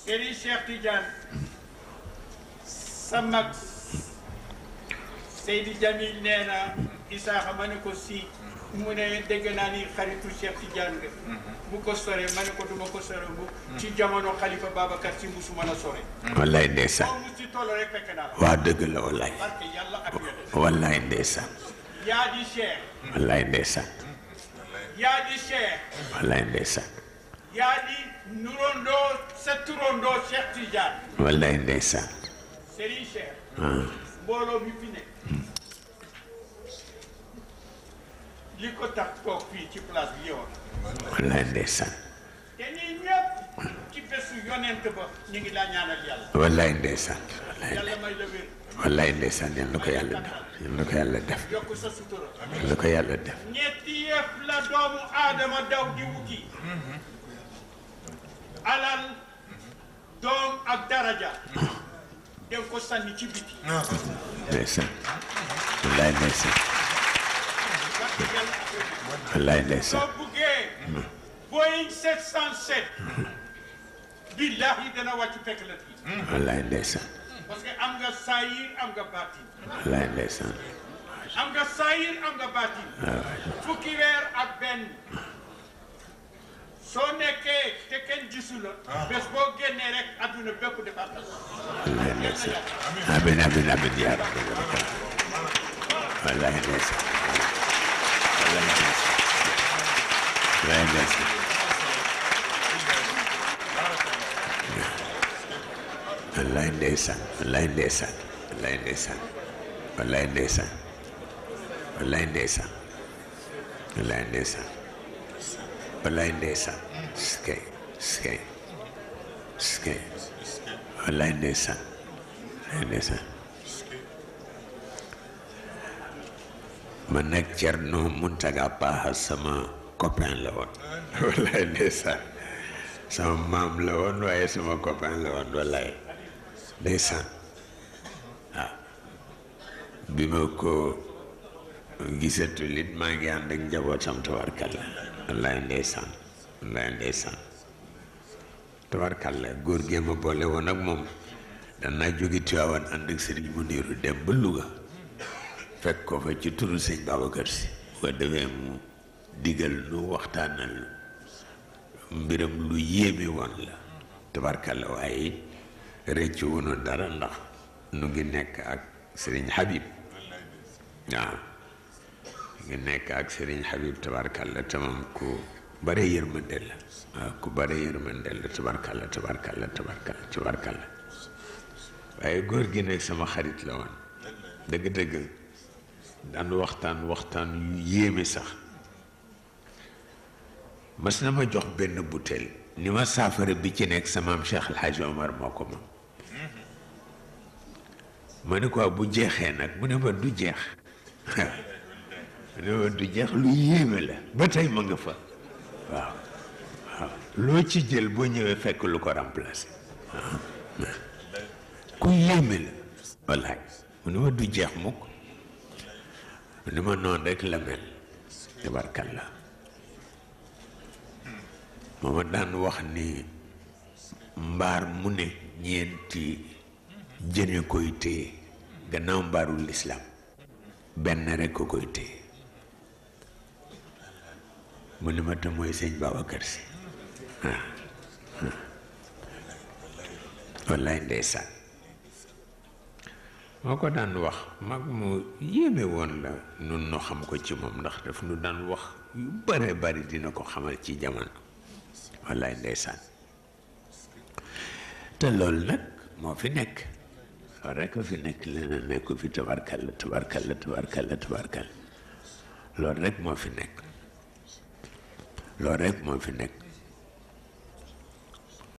Serigne Cheikh Tidiane sa mag Seydi Jamil nee na Isaaxa ma ne ko si mu ne dégg naa ni xaritu Cheikh Tidiane nga bu ko sore ma ne ko duma ko sore bu ci jamono Khalifa Babacar si musuma la sore wallaay ndeysaan moom mu ci toll rek fekk naa la waa dëgg la wallaay barke yàlla ak yonent wallaay ndeysaan yaa di Cheikh wallaay ndeysaan yaa di Cheikh wallaay ndeysaan yaa di nurondoo sa turondoo Cheikh Tidiane wallaay ndeysaan Serigne Cheikh mbooloo mi fi nekk li ko tax toog fii ci place bi yow wallaay ndeysaan te nii ñëpp ci bésu yonent ba ñu ngi laa ñaanal yàlla wallaay ndeysaan yàlla may la wér wallaay ndeysaan yal na ko yàlla def yal na ko yàlla def yokk sa sutura yal na ko yàlla def ñetti yëf la doomu aadama daw di wuti alal doom ak daraja dem ko sànni ci biti ndeysaan wallaay ndeysaan wallaay ndeysaan soo buggee Boeing 707 billahi dana wàcc fekk la fii wallaay ndeysaan parce que am nga saayir am nga baatin wallaay ndeysaan am nga saayir am nga baatin fukki weer ak benn soo nekkee te kenn gisu la bés boo génnee rek adduna bépp defar la wallaay ndeysaan amiin amiin amiin yaa rabbi wallaay ndeysaan wallaay ndeysaan wallaay ndeysaan wallaay ndeysaan wallaay ndeysaan wallaay ndeysaan wallaay ndeysaan wallaay ndeysaan wallaay ndeysaan wallaay ndeysaan skay skay skay wallaay ndeysaan wallaay ndeysaan man nag Thierno Mountaga Daha sama copain la woon wallaay ndeysaan sama maam la woon waaye sama copain la woon wallaay ndeysaan waaw bi ma ko gisatul it maa ngi ànd ak njabootam tabarkalla wallaay ndeysaan wallaay ndeysaan tabarkalla góor gee ma boole woon ak moom danaa jóge Tiwaawan ànd ak Sëriñ Muniru dem ba Louga fekk ko fa ci turu sëñ Babacar Si bu ko defee mu digal nu waxtaanal mbiram lu yéeme woon la tabarkalla waaye rëcc wunu dara ndax nu ngi nekk ak Sëriñ Habib waaw ngi nekk ak Sëriñ Habib tabarkalla tamam ku bare yërmande la waaw ku bare yërmande la tabarkalla tabarkalla tabarkalla tabarkalla waaye góor gi nekk sama xarit la woon dëgg-dëgg daan waxtaan yu yéeme sax mas na ma jox benn butéel ni ma saafara bi ci nekk sa maam Cheikh El Hadj Omar moo ko moom ma ne ko bu jeexee nag mu ne ma du jeex mu ne ma du jeex lu yéeme la ba tey ma nga fa waaw waaw loo ci jël boo ñëwee fekk lu ko remplacer ku yéeme la wallaay mu ne ma du jeex mukk mu ne ma noonu rek la mel tabarkalla moo ma daan wax ni mbaar mu ne ñeenti jëne koy téye gannaaw mbaarul lislaam benn rek ko koy téye mu ne ma te mooy sëñ Babacar Si wallaay ndeysaan moo ko daan wax mag mu yéeme woon la nun no xam ko ci moom ndax daf nu daan wax yu bare bari dina ko xamal ci jamono wallaay ndeysaan te loolu nag moo fi nekk loolu rek a fi nekk leneen nekku fi tabarkalla tabarkalla tabarkalla tabarkalla loolu rek moo fi nekk loolu rek moo fi nekk